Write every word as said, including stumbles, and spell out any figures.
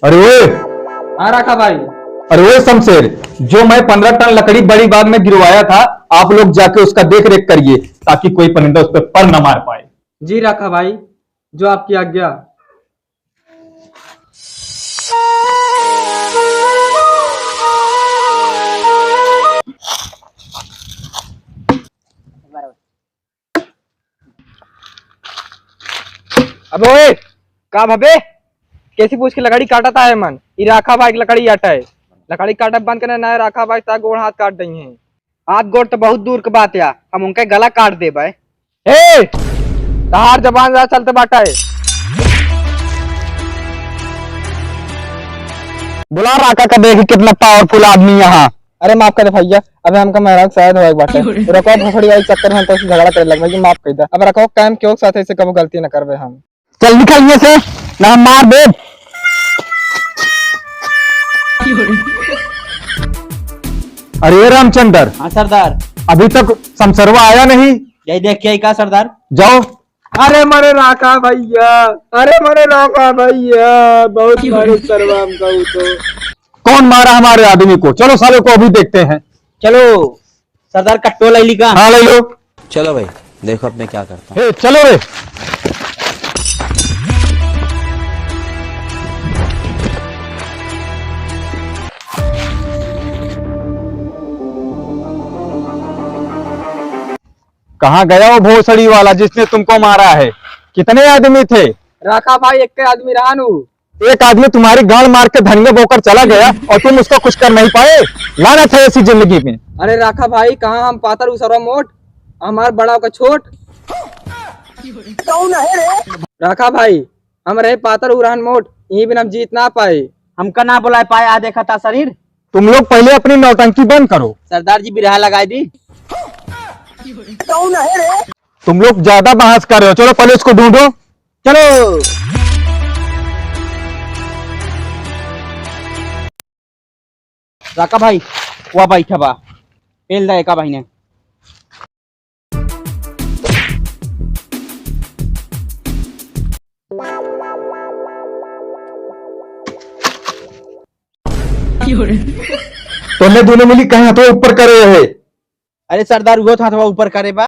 अरे ओए! हाँ राखा भाई। अरे ओए शमशेर, जो मैं पन्द्रह टन लकड़ी बड़ी बाग में गिरवाया था, आप लोग जाके उसका देख रेख करिए, ताकि कोई परिंदा उस पर पर न मार पाए। जी राखा भाई, जो आपकी आज्ञा। अबे ओए, का भबे? कैसी पूछ के लकड़ी काटत आए मन? ई राखा भाई के लकड़ी आटा है। लकड़ी काटब बंद करे ना, राखा भाई ता गोड़ हाथ काट दई हैं। हाथ गोड़ तो बहुत दूर के बात या, हम उनके गला काट देबे। ए, तहार जबान ज्यादा चलते बाटा है। बुला राखा का, देखी कितना powerful आदमी यहाँ। अरे माफ करे भैया, अबे हमका मेहरारू शायद होए के बाटे। रखो भोसड़ी वाली चक्कर में हम तो झगड़ा करे लग भैया, माफ कर दे। अब रखो कायम केहू के साथ ऐसे कबो गलती न करबे हम। चल निकल यहाँ से, ना हम मार दे। अरे रामचंद्र। हाँ सरदार। अभी तक समसरवा आया नहीं। यही देख के आई का सरदार? जाओ। अरे मरे राखा भैया, अरे मरे राखा भैया, बहुत मारे सरवा हमका उ तो। कौन मारा हमारे आदमी को? चलो साले को अभी देखते हैं। चलो सरदार, कट्टो ले ली का? हाँ, ले लो। चलो भाई, देखो अब मैं क्या करता हूँ। हे, चलो रे। कहाँ गया वो भोसड़ी वाला जिसने तुमको मारा है? कितने आदमी थे? राखा भाई, एक आदमी रहा नू। एक आदमी तुम्हारी गांड मार के धनिया बोकर चला गया और तुम उसको कुछ कर नहीं पाए। लानत है ऐसी जिंदगी में। अरे राखा भाई, कहाँ हम पातर उ सरवा मोट, हमार बड़ा का छोट। कौन है रे? राखा भाई, हम रहे पातर उ रहन मोट, यहीं बिन हम जीत ना पाए। हमका ना बुलाए पाए, आ देखा था शरीर। तुम लोग पहले अपनी नौटंकी बंद करो। सरदार जी बिरहा लगाए दी। कौन है रे? तुम लोग ज्यादा बहस कर रहे हो, चलो पहले उसको ढूंढो। चलो। राखा भाई, वा बैठा बा। पेल दा एका भाई ने। तोने दोनों मिली कहे हथवा ऊपर करे है। अरे सरदार, उहो तो हथवा ऊपर करे बा।